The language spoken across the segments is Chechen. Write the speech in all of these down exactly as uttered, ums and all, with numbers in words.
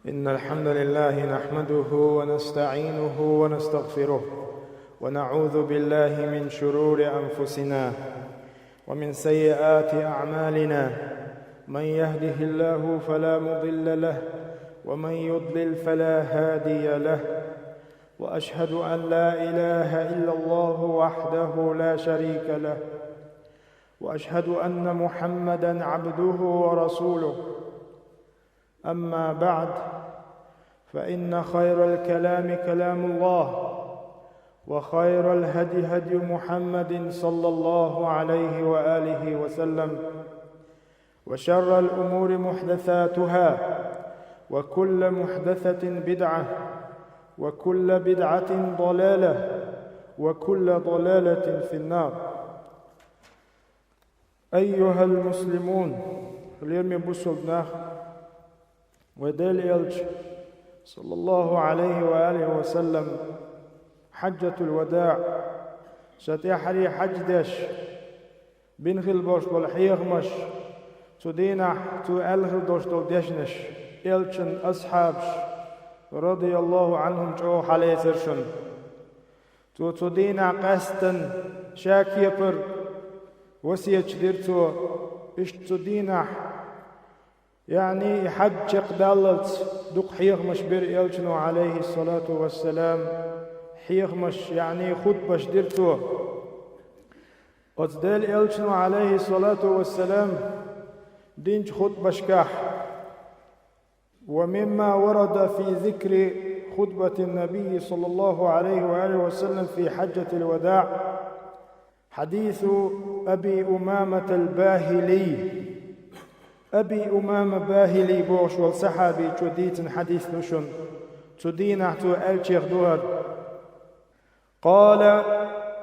إن الحمد لله نحمده ونستعينه ونستغفره، ونعوذ بالله من شرور أنفسنا ومن سيئات أعمالنا. من يهده الله فلا مضل له، ومن يضلل فلا هادي له. وأشهد أن لا إله إلا الله وحده لا شريك له، وأشهد أن محمدا عبده ورسوله. أما بعد، فإن خير الكلام كلام الله، وخير الهدي هدي محمد صلى الله عليه وآله وسلم، وشر الأمور محدثاتها، وكل محدثة بدعة، وكل بدعة ضلالة، وكل ضلالة في النار. أيها المسلمون, лераме бусалба нах, вай Даьла Элча, саллаллаху Ӏалайхи ва алихи ва саллам, хьаджатул-вадаӀ, ша тӀаьххьара хьадж деш, бина хила болуш болу хьехамаш, цу дийнахь цо аьлла хила долуш долу дешнаш, Элчан асхьабаш, радияллаху Ӏанхум, чӀогӀа хьалаэцара шуна. Цо цу дийнахь къаьсттина ша кепара васияташ дира цо, иштта цу дийнахь, яъни и хьадж чекхдаллалц дукха хьехамаш бира Элчано, Ӏалайхиссалату вассалам, хьехамаш, яъни хутбаш дира цо. Оцу Даьла Элчано, Ӏалайхиссалату вассалам, динчу хутбашкахь, ومما ورد في ذكر خطبة النبي صلى الله عليه وآله وسلم في حجة الوداع حديث أبي أمامة الباهلي. Аби Умама Бахили бохуш волу сахьабичо дийцина хьадис ду шуна. Цу дийнахь цо аьллачех ду хӀара. قال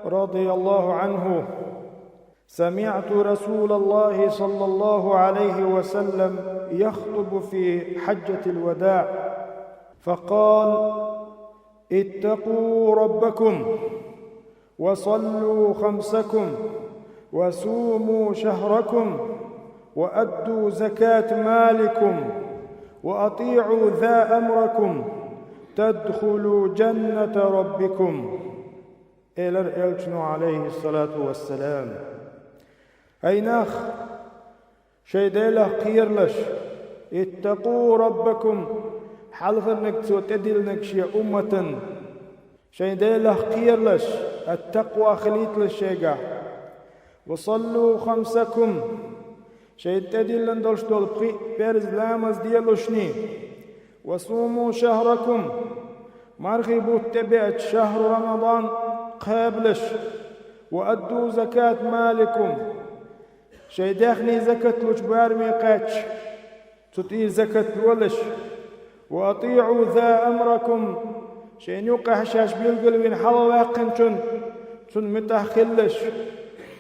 رضي الله عنه: سمعت رسول الله صلى الله عليه وسلم يخطب في حجة الوداع، فقال: اتقوا ربكم، وصلوا خمسكم، وصوموا شهركم، وأدوا زكاة مالكم، وأطيعوا ذا أمركم، تدخلوا جنة ربكم. Элира Элчано, Ӏалайхиссалату вассалам: «Ай нах, шайн Делах кхералаш, иттакъу раббакум, хьалхарниг цо тӀедиллинарг шен умматан, шайн Делах кхералаш, ат-такъва хилийталаш шайгахь. Ва саллу хамсакум, шайн тӀедиллина долуш долу пхи а фарз ламаз делушний, ва суму шахракум, мархий бутт тӀебеача шахру Рамадан кхабалаш, ва адду закат маликум, шайн даьхний закат лучу бараме кхаьчча, цу тӀера закат лолаш, ва атиӀу за амракум, шайна юкъахь шаьш билгалвина хьалаваьккхинчун, цунна муьтӀахь хилалаш,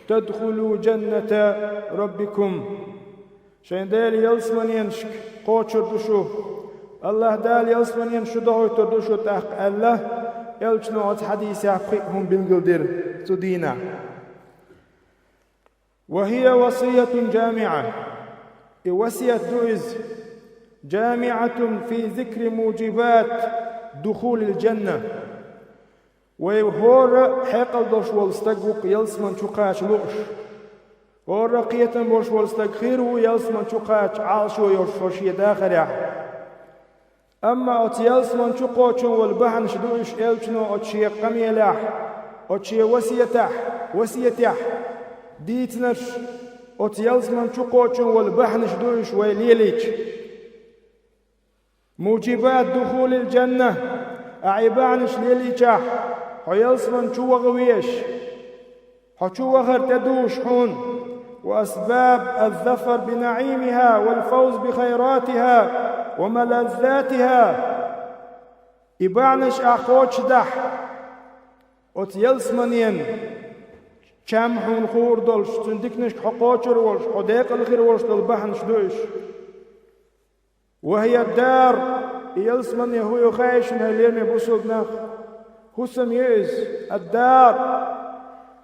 тадхулу жанната раббикум, шайн Делан ялсаманенашка кхочур ду шу, АллахӀ Дала ялсаманенаш шу дохуьйтур ду шу тӀаккха», аьлла, Элчано оцу хьадисехь пхи а хӀума билгалдира цу дийнахь. وهي وصية جامعة. И васият ду иза, جامعة في ذكر موجبات دخول الجنة. Вай хӀора а хьекъал долуш волу стаг ву-кх ялсаман чу кхача лууш. ХӀора а кхетам болуш волу стаг хир ву ялсаман чу кхача Ӏалашо йолуш хӀокху шен дахарехь. Амма оцу ялсаман чу кхочун волу бахьанаш ду уьш Элчано оцу шен къамелехь, оцу шен васиятахь, васиятехь дийцинарш, оцу ялсаман чу кхочун волу бахьанаш ду уьш вай лелийча. Муджибат духулил джанна, ахьа и бахьанаш лелийчахь, хьо ялсаман чу ваха везаш. Хьо чу вахар тӀедугӀуш хьуна, ва асбаб аз-зафар би наӀимиха вал фавз би хайратиха ва малаззатиха. И бахьанаш ахь кхочушдахь, оцу ялсаманен чам хьуна хуур долуш, цуьнан диканашка хьо кхочур волуш, хьо декъала хир волуш долу бахьанаш ду уьш. Ва хия дар, и ялсамане хӀу ю хаьий шуна, хӀай лераме бусалба нах? ХӀусам ю иза, ад-дар,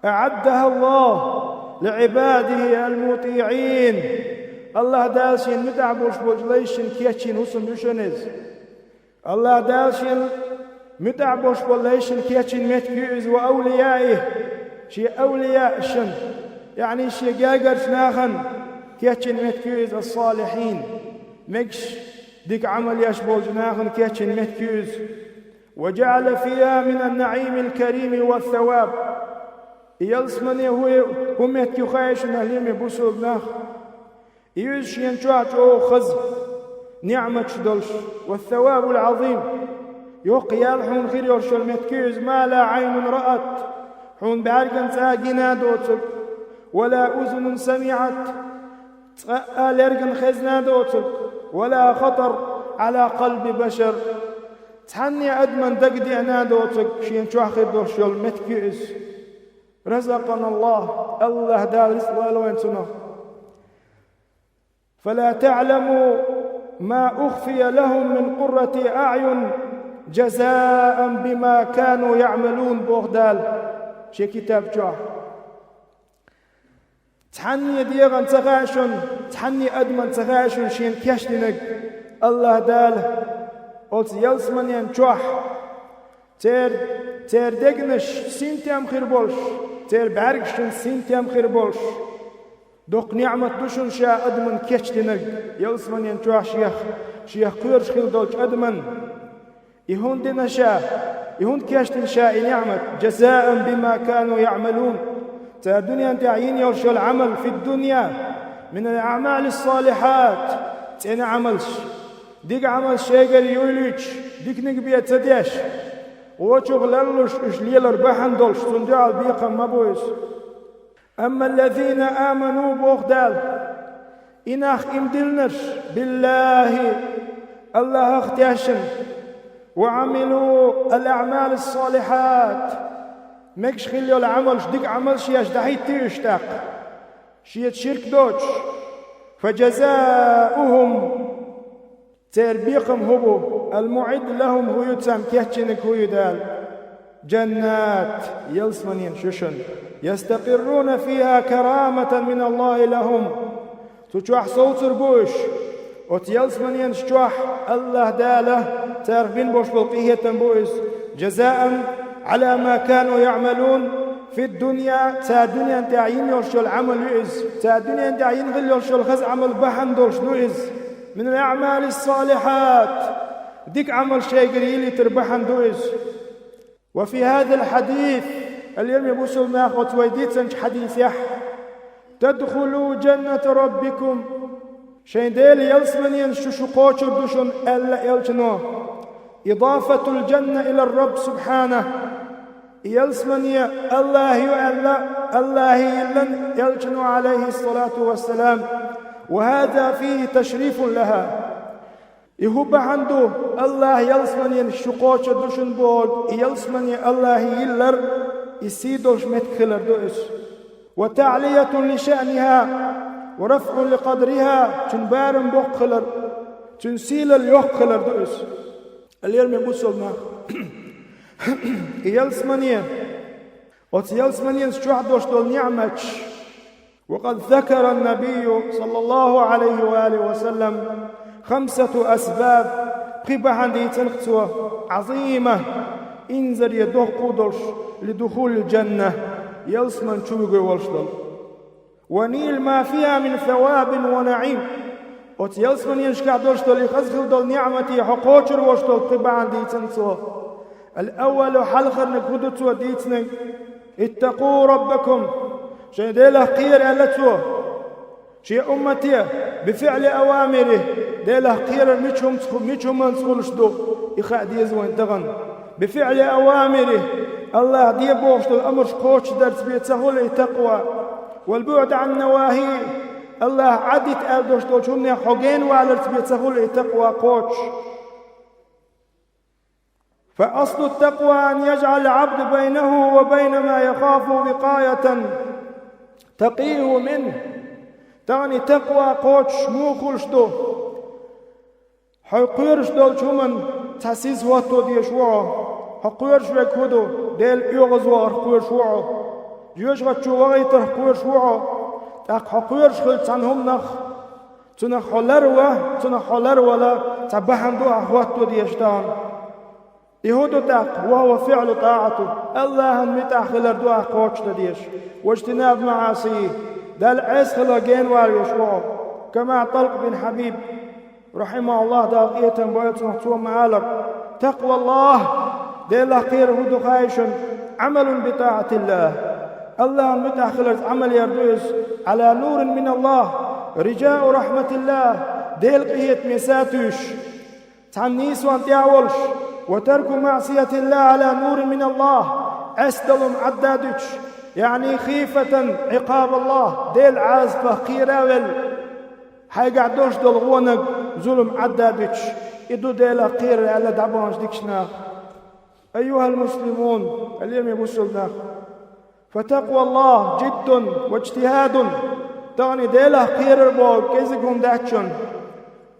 аӀаддаха Аллаху ли Ӏибадихи ал-мутиӀин. АллахӀ Дала шен муьтӀахь болуш болчу лайшна кечйина хӀусам ю шуна иза. Аллаха Дала шен муьтӀахь болуш болу лайшна кечйина меттиг ю иза, ва авлияи, шен авлияашна, яъни шен гергарчу нахана кечйина меттиг ю иза, ас-салихьин, мегаш, дика Ӏамал еш болчу нахана кечйина меттиг ю иза. Ва жаъала фиха мина ан-наъимил карими ва ас-саваб. И ялсамане хӀун, хӀун меттиг ю хаьий шуна, лераме бусулба нах? И иза шена чохь чӀогӀа хаза, ниъматаш долуш, ва ас-савабул Ӏазим, йоккха ял хьуна хир йолуш йолу меттиг ю иза, ма ла Ӏайнун раат, хьуна бӀаьргана цкъа а гина а доцург, ва ла узунун самиӀат, цкъа а лергана хезна а доцург, ва ла хатара Ӏала къалби башар, цхьанне адаман дага деана а доцург, шена чохь хир долуш йолу меттиг ю иза. Разакъана Аллах, Аллаха Дала рицкъ лойла вайна цунах. Фала таъламу ма ухфия лахум мин къуррати аъюн, жазаан бима кану яъмалун, боху Дала шен китаб чохь. Цхьанне дегӀан ца хаьа шуна, цхьанне адаман ца хаьа шуна шена кечдинарг Аллаха Дала оцу ялсаманен чохь. Церан, церан дегнаш синтем хир болуш, церан бӀаьргашна синтем хир болуш, доккха ниъмат ду шуна ша адаман кечдинарг, ялсаманен чохь шех, шех кхоьруш хила долчу адаман. И хӀунда дина ша, и хӀунда кечдина ша и ниъмат? Жазаан бима кану яъмалун. Цара дуьнен тӀехь йина йолуш йолу Ӏамал, фид-дунья, минал аъмалис-салихьат, цӀена Ӏамалш. Дика Ӏамалш шайгара юйлуьйтуш, диканиг бен ца деш, вочух ларлуш уьш лелор бахьана долуш, цунна дуьхьал бекхам ма бу иза. Амма аллазина аману, боху Дала, и нах иман диллинарш, биллахи, Аллахах тешна, ва Ӏамилу ал-аъмалис-салихьат, мегаш хила йолу Ӏамалш, дика Ӏамалш еш дӀахӀиттий уьш тӀаккха, шеца ширк доцуш, фа жазаухум, церан бекхам хӀун бу, ал-муъид лахум хӀун ю, царна кечйинарг хӀун ю Дала? Жаннат, ялсаманенаш ю шуна. Ястакъирруна фиха караматан мин Аллахи лахум. Цу чохь совцур бу уьш. Оцу ялсаманенаш чохь Аллаха Дала царах бина болуш болу къинхетам бу иза. Жазаан Ӏала ма кану яъмалун фид-дунья, цара дуьнен тӀехь йина йолуш йолу Ӏамал ю иза. Цара дуьнен тӀехь йина хила йолуш йолу хаза Ӏамал бахьана долуш ду иза. Минал аъмалис-салихьат, дика Ӏамал шайгара йилийтар бахьана ду иза. Ва фи хазал хьадис, лераме бусулба нах, оцу вай дийцинчу хьадисехь, тадхулу жанната раббикум, шайн Делан ялсаманенаш чу шу кхочур ду шуна, аьлла элчано. Идафатул жанна илар Рабб субхьанаху. И ялсамане Аллаха ю аьлла, Аллаха йиллина элчано, Ӏалайхиссалату вассалам. Ва хаза фихи ташрифун лаха. И хӀун бахьана ду, Аллаха ялсаманенаш шу кхочур ду шуна бохург, и ялсамане Аллаха йиллар, и сий долуш меттиг хилар ду иза. Ва таълиятун ли шаъниха, ва рафъун ли къадриха, цуьнан барам боккха хилар, цуьнан сийлалла йоккха хилар ду иза. Лераме бусулба нах, и ялсамане, оцу ялсаманенаш чохь долуш долу ниъматаш, وقد ذكر النبي صلى الله عليه وآله وسلم خمسة أسباب, пхи бахьана дийцина цо, عظيمة, инзаре доккха долуш, لدخول الجنة, ялсамани чу вуьгур волуш долу. ونيل ما فيها من ثواب ونعيم. Оцу ялсаманенашкахь долуш долу и хаза хила долу ниъмате хьо кхочур волуш долу пхи бахьана дийцина цо. الأول, хьалхарниг хӀун ду цо дийцинарг? اتقوا ربكم. Шайн Делах кхера аьлла цо. Шен уммате, بفعل أوامره, Делах кхерар мича хӀуманца ху-, мича хӀуманца хуьлуш ду, и хаа деза вайн тахана. بفعل أوامره, Аллаха де бохуш долу амарш кхочушдарца бен ца хуьлу и такъва. والبعد عن نواهيه, Аллаха Ӏадита аьлла долуш долчу хӀуманех хьо генаваларца бен ца хуьлу и такъва кхочуш. فأصل التقوى أن يجعل العبد بينه وبين ما يخاف وقاية تقيه منه. Тахана и такъва кхочуш муха хуьлуш ду? Хьо кхоьруш долчу хӀуманна цхьа сиз хӀотто дезаш ву хьо. Хьо кхоьруш верг хӀун ду? Делан оьгӀазвахарх кхоьруш ву хьо. Жоьжахати чу вахийтарх кхоьруш ву хьо. ТӀаккха хьо кхоьруш хилча цхьана хӀуманах, Цунах хьо ларва, цунах хьо ларвала цхьа бахьана ду ахь хӀотто дезаш тахана. И хӀун ду тӀаккха? وهو فعل طاعته. АллахӀан муьтӀахь хилар ду ахь кхочушдан дезаш. واجتناب معاصيه. Далла Ӏеса хила генавала везаш ву хьо. كما طلق بن حبيب رحمه الله, Дала къинхетам бойла цунах, цо ма-аллара: تقوى الله, Делах кхерар хӀун ду хаий шуна? عمل بطاعة الله. АллахӀан муьтӀахь хиларца Ӏамал яр ду иза. على نور من الله, رجاء رحمة الله, Делан къинхетаме сатуьйсуш, цхьана нийсонна тӀехь а волуш. وترك معصية الله على نور من الله, Ӏеса долу хӀума Ӏадда а дуьтуш, يعني خيفة عقاب الله, Делан Ӏазапах кхера а велла, хьайгахь долуш долу вониг, зулам Ӏадда а дуьтуш. И ду Делах кхерар аьлла дӀабаханчу дикачу наха. أيها المسلمون, хьалеме бусалба нах, فتقوى الله جد واجتهاد. Тахана и Делах кхерар боху кӀезиг хӀума дац шуна.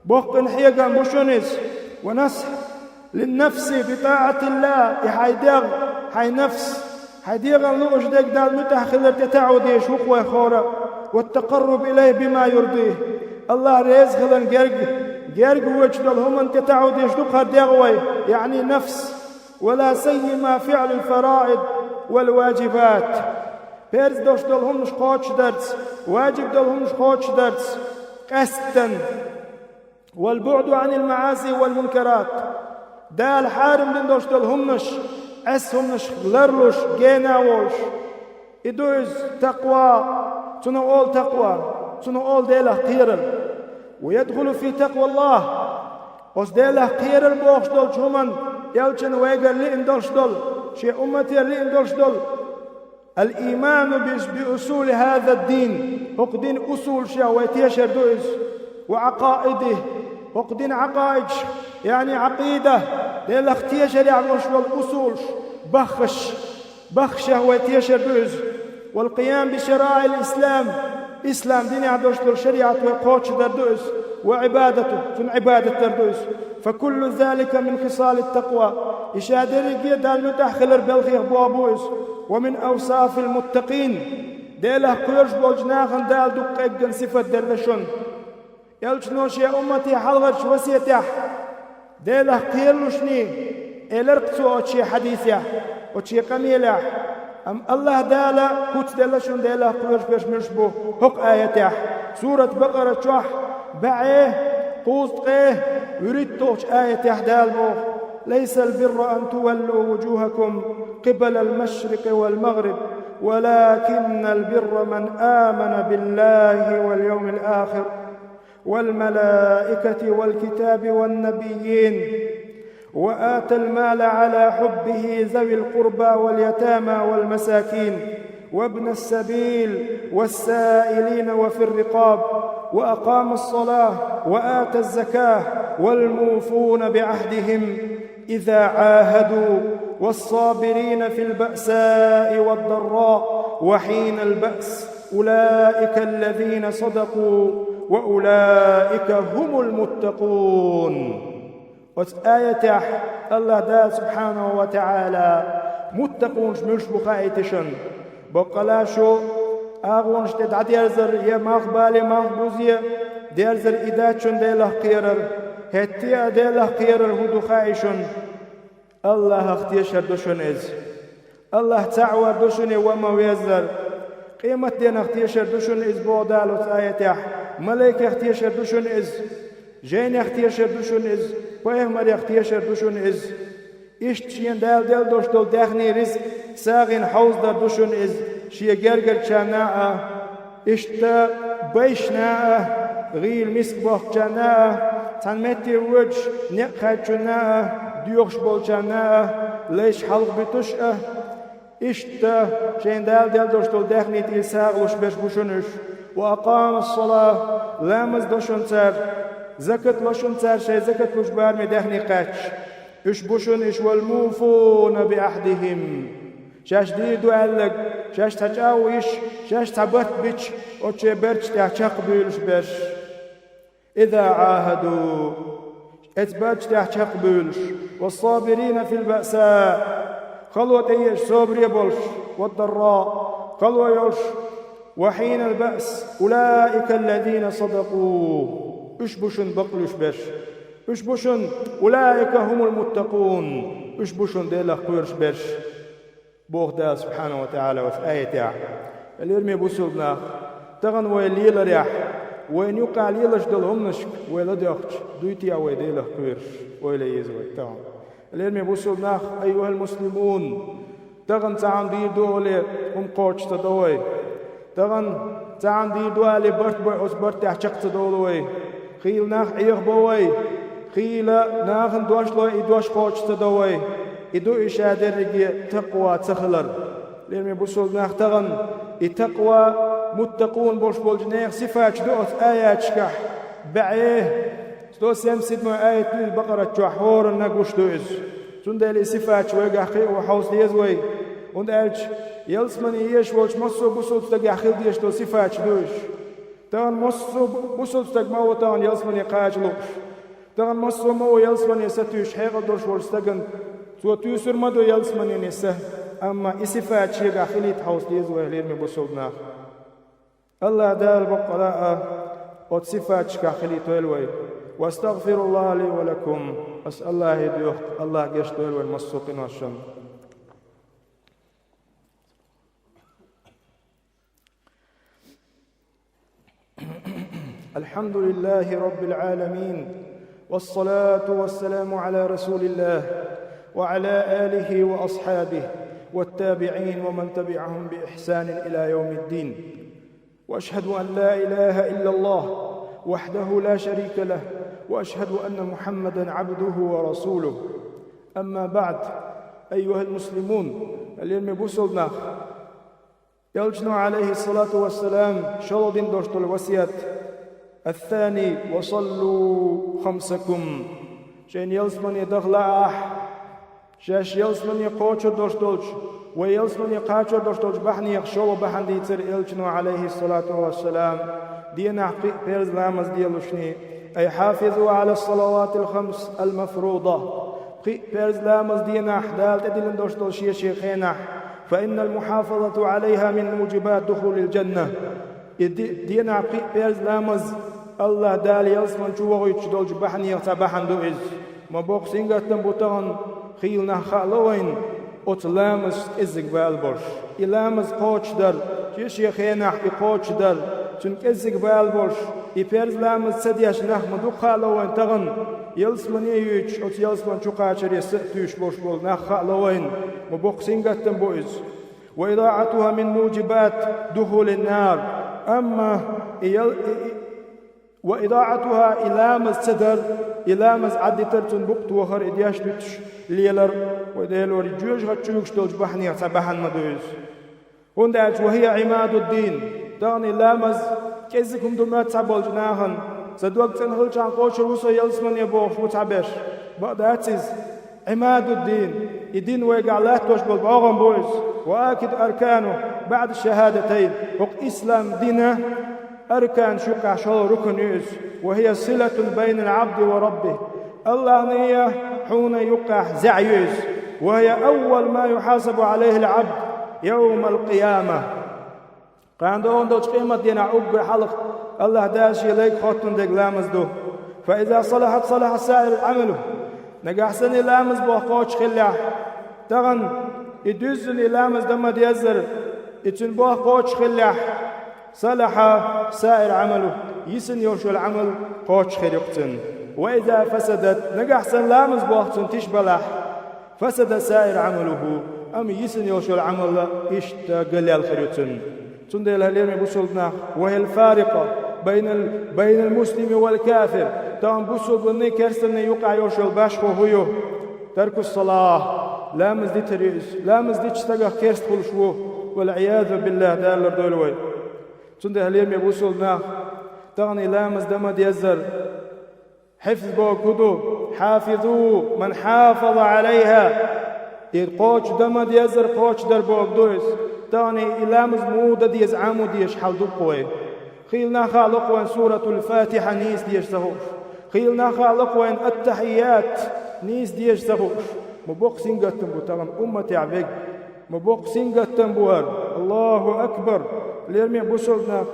Боккъина хьегам бу шуна иза. ونصح للنفس بطاعة الله. И хьайн дегӀ, хьайн нафс, хьайн дегӀан лууш дерг Далла муьтӀахь хилар тӀетаӀо дезаш ву-кх вай хӀора. والتقرب إليه بما يرضيه. АллахӀ реза хиларна герга, герга воьдуш долу хӀуманна тӀетаӀо дезаш ду-кх хӀара дегӀ вай, يعني нафс. ولا سيما فعل الفرائض والواجبات. Перз долуш долу хӀуманаш кхочушдарца, важиб долу хӀуманаш кхочушдарца, къаьсттина. والبعد عن المعاصي والمنكرات. Дала хьарам дина долуш долу хӀуманаш, Ӏеса хӀуманаш ларлуш, гена а волуш. И ду иза такъва, цунах олу такъва, цунах олу Делах кхерар. ويدخل في تقوى الله. Оцу Делах кхерар бохуш долчу хӀуманна, элчанна вайгара лиъна долуш долу, шен умматера лиъна долуш долу, الإيمان بأصول هذا الدين. ХӀокху динан усулшех вай тешар ду иза. وعقائده. ХӀокху динан Ӏакъаидаш, يعني عقيدة, Делах тешарехь болуш болу усулш, баххаш, баххашех вай тешар ду иза. والقيام بشرائع الإسلام. Ислам динехь долуш долу шариӀат вай кхочушдар ду иза. وعبادته. Цунна Ӏибадат дар ду иза. فكل ذلك من خصال التقوى. И ша дерриге а Далла муьтӀахь хилар белхех боху бу иза. ومن أوصاف المتقين. Делах кхоьруш болчу нахана Дала дукха къеггина сифат делла шуна. Элчано шен уммате хьалхарчу васиятехь Делах кхералушний, элира-кх цо оцу шен хьадисехь, оцу шен къамелехь. Амма АллахӀ Дала куц делла шуна Делах кхоьруш берш муьлш бу хӀокху аятехь. Сурат Бакъара чохь баьӀе, кхузткъе вуьрхӀитталгӀачу аятехь Дала боху: ليس البر أن تولوا وجوهكم قبل المشرق والمغرب ولكن البر من آمن بالله واليوم الآخر والملائكة والكتاب والنبيين وآتى المال على حبه ذوي القربى واليتامى والمساكين وابن السبيل والسائلين وفي الرقاب وأقام الصلاة وآتى الزكاة والموفون بعهدهم إذا عاهدوا والصابرين في البأساء والضراء وحين البأس أولئك الذين صدقوا وأولئك هم المتقون. Оцу аятехь АллахӀ Дала субхьанаху ва таӀала муттакъунаш муьлш бу хаийти шуна. Баккъала шу агӀонаш тӀе дӀадерзар я малхбале, малхбузе дерзар и дац шуна Делах кхерар. ХӀетте а Делах кхерар хӀун ду хаий шуна? АллахӀах тешар ду шуна иза. АллахӀ цхьаъ вар ду шуна ва ма веззар. Къематденах тешар ду шуна иза боху Дала оцу аятехь. Малайкех тешар ду шуна иза. Жайнех тешар ду шуна иза. Пайхамарех тешар ду шуна иза. Иштта шена Дала делла долуш долу даьхний, ризкъ сагӀина хьовзадар ду шуна иза, шен гергарчарна а, иштта байшна а, гӀийла миска бохкучарна а, цхьана метте воьдуш некъ хадачунна а, доьхуш болчарна а, лайш хьалха буьтуш а. Иштта шена Дала делла долуш долу даьхний тӀера сагӀа луш берш бу шуна уьш. وأقام الصلاة, ламаз до шуна цара, закат ло шуна цара, шайн закат луш бараме даьхний кхаьчча. Уьш бу шуна уьш, والموفون بعهدهم. Шаьш дийр ду аьлларг, шаьш цхьа чӀагӀо йиш, шаьш цхьа барт бича, оцу шайн берташ тӀехь чекхбуьйлуш берш. إذا عاهدوا. Эцу берташ тӀехь чекхбуьйлуш. والصابرين في البأساء. Хало тӀееъча собаре болуш. والضراء. Хало йолуш. وحين البأس. أولئك الذين صدقوا. Уьш бу шуна бакълуьйш берш. Уьш бу шуна, улаика хумул муттакъун. Уьш бу шуна Делах кхоьруш берш, боху Дала субхьанаху ва таӀала оцу аятехь. Лераме бусулба нах, тахана вай леларехь, вайна юккъехь лелаш долу хӀуманашка вай ладоьгӀча, дуй те вай Делах кхоьруш, ойла е еза вай тахана. Лераме бусулба нах, айюхал муслимун, тахана цхьаъ дийр ду олий, хӀума кхочуш ца до вай. Тахана цхьаъ дийр ду олий, барт бой, оцу барт тӀехь чекх ца довлу вай. Хийла нах Ӏехабо вай. Хийла нахана дош лой, и дош кхочуш ца до вай. И ду и ша дерриге такъва ца хилар. Лераме бусулба нах, тахана и такъва, муттакъун болуш болчу нехан сифаташ ду оцу аяташкахь бӀе. Сто семьдесят седьмой аят ду иза Бакъарат чохь, хӀоранна гуш ду иза. Цундела и сифаташ вайгахь кхин а ву хьовса деза вай. ХӀунда аьлча ялсамане езаш волчу массо а бусулба стагехь хила дезаш долу сифаташ ду уьш. Тахана массо а бу-, бусулба стаг ма ву тахана ялсамане кхача лууш. Тахана массо а ма ву ялсамане сатуьйсуш хьекъал долуш волчу стагана. Цо туьйсур ма ду ялсаманене са. Амма и сифаташ шегахь хилийта хьовса деза вай, лераме бусулба нах. АллахӀ Дала баккъала а оцу сифаташкахь хилийтойла вай. Ва астагфируллаха ли ва лакум. Ас АллахӀе доьху, АллахӀ гечдойла вайн массо а къиношна. الحمد لله رب العالمين، والصلاة والسلام على رسول الله وعلى آله وأصحابه والتابعين ومن تبعهم بإحسان إلى يوم الدين. وأشهد أن لا إله إلا الله وحده لا شريك له، وأشهد أن محمدا عبده ورسوله. أما بعد، أيها المسلمون, лераме бусулба нах, Элчано, Ӏалайхиссалату вассалам, шолгӀа дина долуш долу васият: «Аттани ва саллу хамсакум». Шайна ялсамане даха лаахь, шаьш ялсамане кхочур долуш долчу, вай ялсамане кхачор долуш долчу бахьанех шолгӀа бахьана дийцира Элчано, Ӏалайхиссалату вассалам, денахь кхин а перз ламаз делушний: «Ай хьафизу Ӏала салаватил хамс ал мафруда». Кхин а перз ламаз денахь Дала тӀедиллина долуш долу шен-шен хенахь, «Фа иннал мухьафазату Ӏалайха мин мужибат духулил джанна». И де-, денахь кхин а перз ламаз АллахӀ Дала ялсаман чу вохуьйтуш долчу бахьанех цхьа бахьана ду иза. Ма боккха сингаттам бу тахана, хийла нах хаало вайна, оцу ламазца кӀеззиг бала болуш. И ламаз кхочушдар, шен-шен хенахь и кхочушдар, цуьнан кӀеззиг бала болуш, и перз ламаз ца деш нах ма дукха хаало вайна тахана, ялсамане а юьйцуш, оцу ялсаман чу кхачаре са а туьйсуш болуш болу нах хаало вайна, ма боккха сингаттам бу иза. «Ва идаӀатуха мин мужибат духулин нар». Амма и ял-, и, и, «Ва идаӀатуха», и ламаз ца дар, и ламаз Ӏаддитар, цунна букъ тохар, и деш дуьтуш лелар, вай Делора, жоьжахати чу уьгуш долчу бахьанех цхьа бахьана ма ду иза. ХӀунда аьлча: «Ва хия Ӏимадуддин». Тахана и ламаз кӀеззиг хӀума ду моьтту цхьаболчу нахана, сан дог цӀена хилчахьана кхочур ву со ялсамане бохуш ву цхьаберш. Бакъ дац иза. Ӏимадуддин, и дин вайгахь латтош болу бӀогӀам бу иза. «Ва акиду аркану баӀда шахӀадатайн». ХӀокху ислам дина арканаш юккъехь шолгӀа рукн ю иза. «Ва хия силатун байнал Ӏабди ва Раббих». АллахӀна а, хьуна а юккъехь зӀе ю иза. «Ва хия аввалу ма юхьасабу Ӏалайхил Ӏабд явмал къияма». Кхана догӀун долчу къематдийнахь уггар хьалха АллахӀ Дала шен лайга хоттун дерг ламаз ду. «Фа иза салахьат, салахьа саирул Ӏамалу». Нагахь санна и ламаз боху кхочуш хиллехь, тахана и дуьззина и ламаз дан ма-деззара, и цуьнан боху кхочуш хиллехь, «салахьа саир Ӏамалу», йисина йолуш йолу Ӏамал кхочуш хир ю-кх цуьнан. «Ва иза фасадат», нагахь санна ламаз боху цуьнан тиша балахь, «фасада саир Ӏамалуху», амма йисина йолуш йолу Ӏамал иштта галъяьлла хир ю цуьнан. Цундела, лераме бусулба нах, «ва хиял фарикъу байнал, байнал муслими вал кафир», тахана бусулбанний, керстанний юкъахь йолуш йолу башхо хӀун ю? «Таркус салахь», ламаз дитар ю иза. Ламаз дитча стагах керста хуьлуш ву. Вал Ӏиязу биллахь, Дала лардойла вай. Цундела, лераме бусулба нах, тахана и ламаз дан ма-деззара, хьифз боху хӀун ду? «Хьафизу ман хьафаза Ӏалайха». И кхочуш дан ма-деззара кхочушдар боху ду иза. Тахана и ламаз муха дан деза, Ӏамо дезаш хьал ду-кх вай. Хийла нах хаало-кх вайн Суратул Фатихьа нийса дезаш ца хууш. Хийла нах хаало-кх вайн Аттахьият нийса дезаш ца хууш. Ма боккха сингаттам бу тахана умматехь верг. Ма боккха сингаттам бу хӀара. Аллаху акбар! Лераме бусулба нах,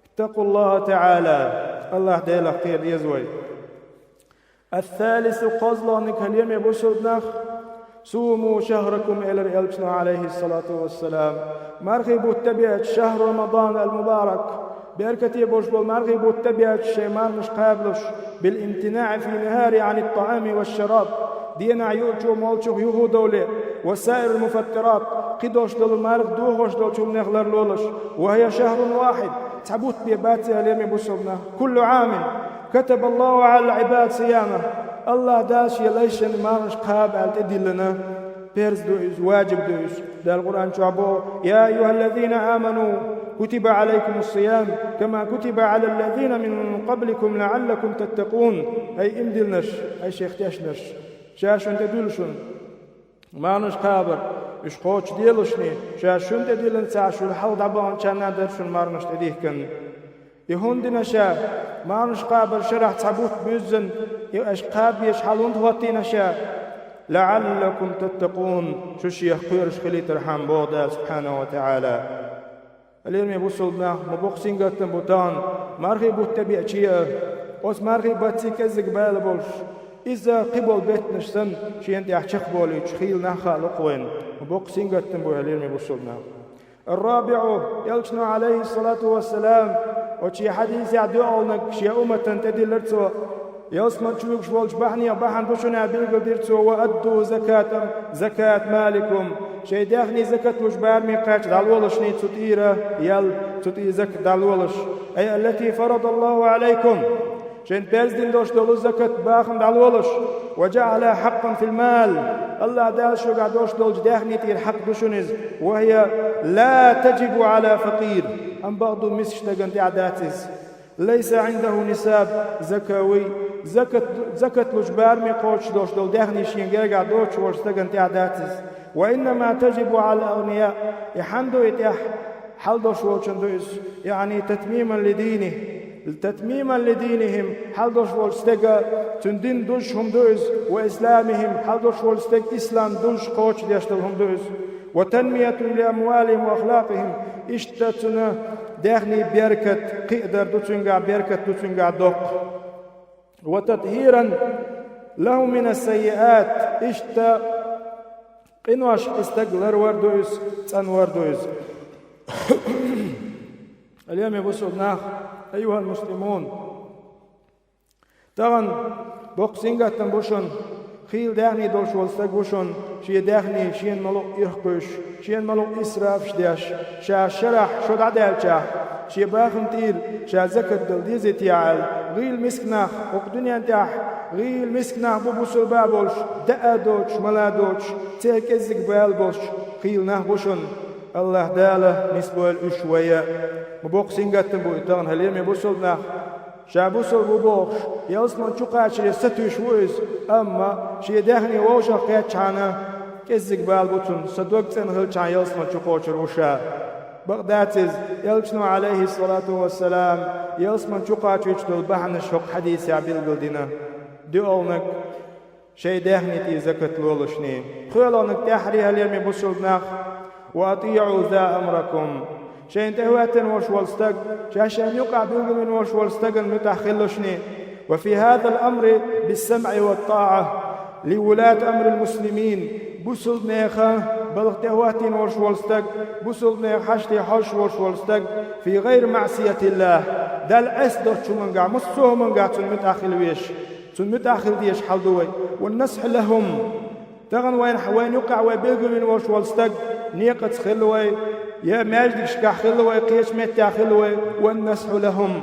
«Иттакъуллаха таӀала». Аллахь Делах кхера деза вай. Ас-салису, кхозлагӀниг, хӀай лераме бусалба нах, суму шахракум, элира элчано, Ӏалайхи ссалату вассалам, мархий бутт тӀабеача, шахру Рамадан ал-мубарак, беркате болуш болу мархий бутт тӀабеача, шайн марханаш кхабалуш, бил-имтинаӀи фи нахӀари Ӏани ттаӀами ва шшараб, денахь юучух, молчух юхадовле, ва саирил муфаттират, кхидолуш долу марха дохош долчу хӀуманех ларлолаш, ва хӀия шахрун вахьид, цхьа бутт бен бац и, хӀай лераме бусалба нах, куллу Ӏамин катабаллаху Ӏалал Ӏибад сиямах, Аллахь Дала Шен лайшна марханаш кхаба аьлла тӀедиллина, перз ду иза, ваджиб ду иза. Дала Къуръан чохь боху: «Я айюхаллазина аману, кутиба Ӏалайкумус сиям, кама кутиба Ӏалаллазина мин къабликум лаӀаллакум таттакъун». Ай иман диллинарш, ай шех тешнарш, ша шуна тӀедуьллу шуна марханаш кхабар, уьш кхочушделлашний, ша шуна тӀедиллина ца Ӏаш, шуна хьалха дӀабаханчарна а дара шуна марханаш тӀедихкина. И хӀунда дина ша, марханаш кхабар шарахь цхьа бутт буьззина, и аша кхаба безаш хьал хӀунда хӀоттийна ша? «ЛаӀаллакум таттакъун», шу шех кхоьруш хилийтархьама, боху Дала субхьанаху ва таӀала. Хьалераме бусалба нах, ма боккха сингаттам бу тахана, мархий бутт тӀебеача а, оцу мархий баттий кӀеззиг бала болуш, иза кхин болу беттанаш санна, шена тӀехь чекхболуьйтуш хийла нах хаа ло-кх вайна. Ма боккха сингаттам бу, хьалераме бусалба нах. Ар-рабиӀу, элчано, Ӏалайхи ссалату вассалам, оцу шен хьадисехь доьалгӀаниг шен умматана тӀедиллира цо, ялсамани чу вуьгуш волчу бахьанех бахьана ду шуна аьлла билгалдира цо: «Ва адду закатам, закат маликум». Шайн даьхний закат луш бараме кхаьчча дӀалолашний цу тӀера, ял, цу тӀера закат дӀалолаш. Ай аллати фарадаллаху Ӏалайкум. Шайна перз дина долуш долу закат бахам дӀалолаш, ва жаӀала хьаккъан фил мал, Аллахь Дала шуьгахь долуш долчу даьхни тӀера хьакъ ду шуна иза, ва хӀия ла таджибу Ӏала факъир, амма бакъду мискачу стагана тӀехь дац иза. Лайса Ӏиндаху нисаб закави, закат, закат луш бараме кхочуш долуш долу даьхни шен гергахь доцуш волчу стагана тӀехь дац иза. Ва иннама таджибу Ӏалал агъния, и хьанна ду и тӀехь? Хьал долуш волчун ду иза, яъни татмиман ли дини, татмиман ли динихим, хьал долуш волчу стеган, цуьнан дин дузуш хӀума ду иза, ва исламихим, хьал долуш волчу стеган ислам дузуш, кхочушдеш долу хӀума ду иза, ва танмиятун ли амвалихим ва ахлакъихим, иштта цуьнан даьхни беркат, кхиадар ду цуьнгахь, беркат ду цуьнгахь доккха. Ва татхӀиран лахум минас саййиат, иштта къиношх и стаг ларвар ду иза, цӀанвар ду иза. Алеми бусулба нах, айюхал муслимун. Тахана боккха сингаттам бу шуна, хийла даьхни долуш волу стаг ву шуна, шен даьхни шена ма-луъу ирхкхуьйсуш, шена ма-луъу исрафаш деш, ша шарахь шо дӀадаьллачахь, шен бахам тӀера ша закат дала дезийта аьлла, гӀийла миска нах, хӀокху дуьнен тӀехь гӀийла миска нах бу бусулба а болуш, даа доцуш, мала доцуш, церан кӀеззиг бала болуш хийла нах бу шуна. АллахӀ Дала нисбойла уьш вай а. Ма боккха сингаттам бу и тахана, хӀалле, ме бусулба нах. Ша бусулба ву бохуш, ялсамани чу кхачаре сатуьйсуш ву иза, амма шен даьхни вовшах кхеттачхьана, кӀеззиг бала бу цунна, сан дог цӀена хилчхьана ялсамани чу кхочур ву ша. Бакъ дац иза, элчано, Ӏалайхиссалату вассалам, ялсамани чу кхачуьйтуш долу бахьанаш хӀокху хьадисехь билгалдина. ДоьалгӀаниг, шайн даьхни тӀера закат лолашний. ПхоьалгӀаниг тӀаьххьара, хӀалле, ме бусулба нах, ва атиӀу за амракум. Шайна тӀехӀоьттина волуш волу стаг, ша шайна юкъахь билгалвина волуш волу стагана муьтӀахь хилалашний. Ва фи хӀазал амри биссамӀи ваттаӀа ли вулати амрил муслимин. Бусулба нехан балха тӀехӀоьттина волуш волу стаг, бусулба нехан хьаштий хьожуш волуш волу стаг, фи гӀайри маӀсиятиллахӀ, Далла Ӏеса доцчу хӀумангахь, массо а хӀумангахь цунна муьтӀахь хила везаш. Цунна муьтӀахь хила дезаш хьал ду вай. Ва насхьу лахӀум. Тахана вайна, вайна юкъахь вай билгалвина волуш волу стаг некъаца хилла вай, я маьждигашкахь хилла вай, кхечу меттехь хилла вай, ва насхьу лахӀум.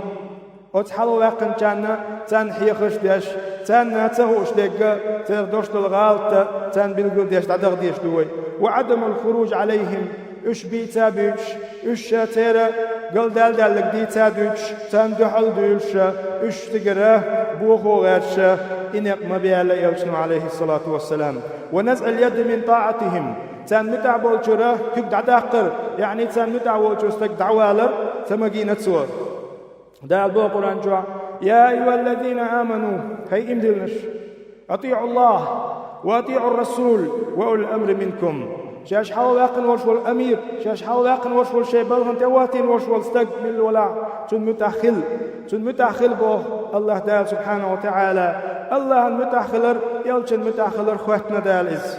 Оцу хьалха ваьккхинчарна царна хьехарш деш, царна ца хууш дерг, церан долуш долу гӀалат царна билгалдеш дӀадаха дезаш ду вай. Ва Ӏадамул хуруж Ӏалайхим. Уьш бийца а буьйцуш, уьш ша церан галдаьлла даьлларг дийца а дуьйцуш, царна дуьхьал а дуьйлуш, уьш цигара бохо гӀерташ, и некъ ма бе аьлла элчано, Ӏалайхиссалату вассалам. Ва назъил яди мин таӀатихим. Царна муьтӀахь болчуьра куьг дӀадаккхар, яъни царна муьтӀахь волчуьра стаг дӀавалар ца магийна цо. Дала боху Къуръан чохь: «Я айюхаллазина аману», хӀай иман диллинарш, «атиӀу АллахӀ ва атиӀу ар-расул ва улил амри минкум». Шаьш хьалаваьккхина волуш волу амир, шаьш хьалаваьккхина волуш волу шайн балхана тӀе а хӀоттийна волуш волу стаг милла валахь, цунна муьтӀахь хила. Цунна муьтӀахь хила боху АллахӀ Дала субхьанаху ва таӀала. АллахӀан муьтӀахь хилар, элчан муьтӀахь хилар хӀоьттина Дала иза.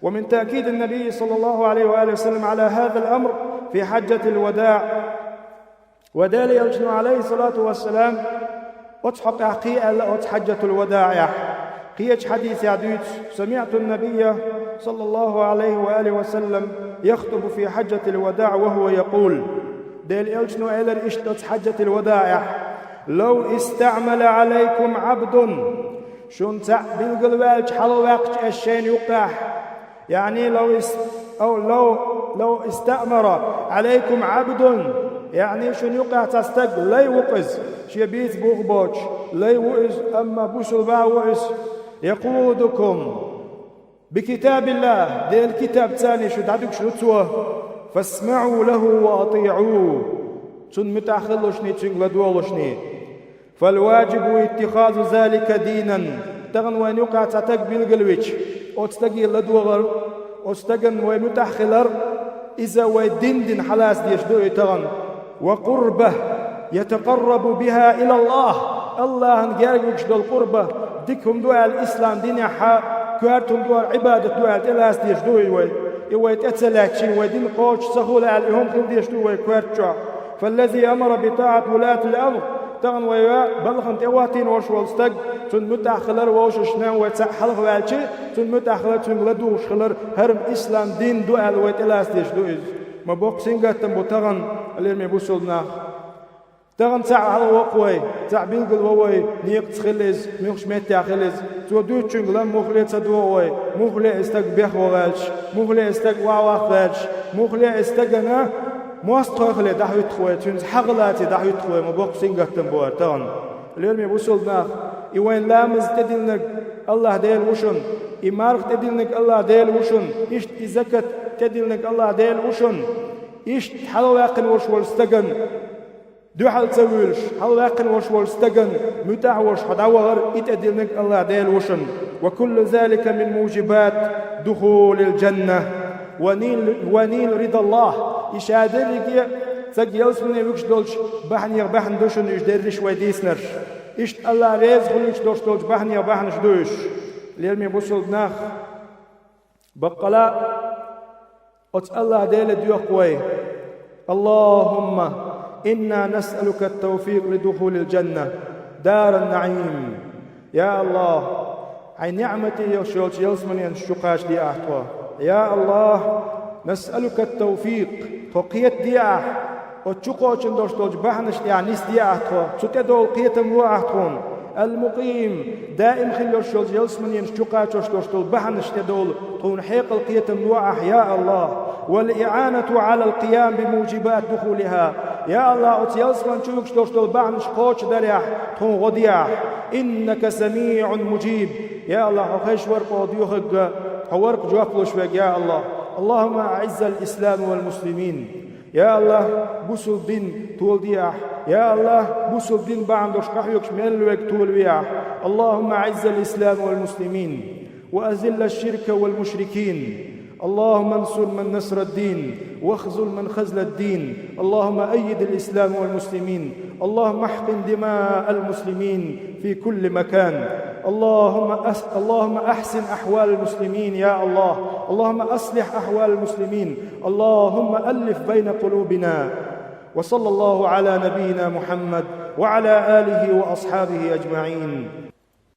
ومن تأكيد النبي صلى الله عليه وآله وسلم على هذا الأمر في حجة الوداع. Ва Делан элчано, алейхиссалату вассалам, оцу хьокъехь кхин аьлла оцу хьаджатул вадаӀехь. Кхечу хьадисехь дуьйцу: سمعت النبي صلى الله عليه وآله وسلم يخطب في حجة الوداع وهو يقول. Делан элчано элира иштта оцу хьаджатул вадаӀехь: لو استعمل عليكم عبد. Шуна цхьаъ билгалваьлча, хьалаваьккхича ас шайна юккъехь. يعني لو است-، أو لو، لو استأمر عليكم عبد، يعني шуна юкъахь цхьа стаг, лай ву-кх иза, шен бийца бух боцуш, лай ву иза, амма бусулба ву иза, يقودكم بكتاب الله، Делан китабца шу дӀадуьгуш ву цо, فاسمعوا له وأطيعوه، цунна муьтӀахь хилалушний, цуьнга ладогӀалушний. فالواجب اتخاذ ذلك دينا. Тахана вайна юкъахь цхьа стаг билгалвича, оцу стаге ладогӀар, оцу стагана вай муьтӀахь хилар, иза вай дин дина хьалаца дезаш ду и тахана. وقربة يتقرب بها إلى الله. АллахӀана герга вуьгуш долу къурба, дика хӀума ду аьлла ислам динехь, коьрта хӀума ду аьлла, Ӏибадат ду аьлла тӀелаца дезаш ду и вай. И вай тӀе ца лаьттачийн, вай дин кхочуш ца хуьлу аьлла, и хӀума хила дезаш ду вай коьрта чохь. فالذي أمر بطاعة ولاة الأمر. Тахана вай балхана тӀе а хӀоттийна волуш волу стаг, цунна муьтӀахь хилар, вовшашна вай цхьаъ хьалхаваьлча, цунна муьтӀахь хилар, цуьнга ладугӀуш хилар, хӀара-м ислам дин ду аьлла вай тӀелаца дезаш ду иза. Ма боккха сингаттам бу тахана, лераме бусулба нах. Тахана цхьаъ хьалаво-кх вай, цхьаъ билгало вай, некъаца хила иза, муьлхачу меттехь хила иза. Цо дуьйцучуьнга лам муххале а ца догӀу вай, муххале а и стаг бехваьлча, муххале а и стаг охьаваккхаваьлча, муххале а и стагана мостагӀалле дӀахӀуьтту вай, цуьнца хьагӀ лаций дӀахӀуьтту вай, ма боккха сингаттам бу хӀара тахана. Лераме бусулба нах, и вайн ламаз тӀедиллинарг АллахӀ Дела ву шуна, и марха тӀедиллинарг АллахӀ Дела ву шуна, иштта и закат тӀедиллинарг АллахӀ Дела ву шуна, иштта хьалаваьккхина волуш волу стагана дуьхьал ца вуьйлуш, хьалаваьккхина волуш волчу стагана муьтӀахь волуш хьо дӀавахар, и тӀедиллинарг АллахӀ Дела ву шуна. وكل ذلك من موجبات دخول الجنة. ونيل، ونيل رضا الله. И ша дерриге а стаг ялсамане вуьгуш долчу бахьанех бахьана ду шуна уьш дерриш а вай дийцинарш. Иштта АллахӀ реза хуьлуьйтуш долуш долчу бахьанех бахьанаш ду уьш. Лераме бусулба нах, баккъала а оцу АллахӀ Деле доьху вай: اللهم إنا نسألك التوفيق لدخول الجنة، دار النعيم. Я АллахӀ, хьайн ниӀмате йолуш йолчу ялсаманенаш чу кхачадехьа тхо. Я АллахӀ, نسألك التوفيق, тхо кхетадехьа, оцу чу кхочун долуш долчу бахьанаш тӀехь нисдехьа тхо, цу тӀедовла кхетам лохьа тхуна. المقيم, даим хила йолуш йолчу ялсаманенаш чу кхачош долуш долу бахьанаш тӀедовла тхуна хьекъал, кхетам лохьа, я АллахӀ. والإعانة على القيام بموجبات دخولها. Я АллахӀ, оцу ялсамани чу вуьгуш долуш долу бахьанаш кхочушдарехь тхуна гӀо дехьа. إنك سميع مجيب. Я АллахӀ, хьо хезаш вара-кх оха доьхург, хьо вара-кх жоп луш верг, я АллахӀ. اللهم أعز الإسلام والمسلمين. Я АллахӀ, бусулба дин толадехьа. Я АллахӀ, бусулба дин бахьана долуш къахьоьгуш мел верг толавехьа. اللهم أعز الإسلام والمسلمين وأذل الشرك والمشركين. اللهم انصر من نصر الدين واخذل من خذل الدين. اللهم أيد الإسلام والمسلمين. اللهم احقن دماء المسلمين في كل مكان. اللهم أس-، اللهم أحسن أحوال المسلمين يا الله. اللهم أصلح أحوال المسلمين. اللهم ألف بين قلوبنا. وصلى الله على نبينا محمد وعلى آله وأصحابه أجمعين.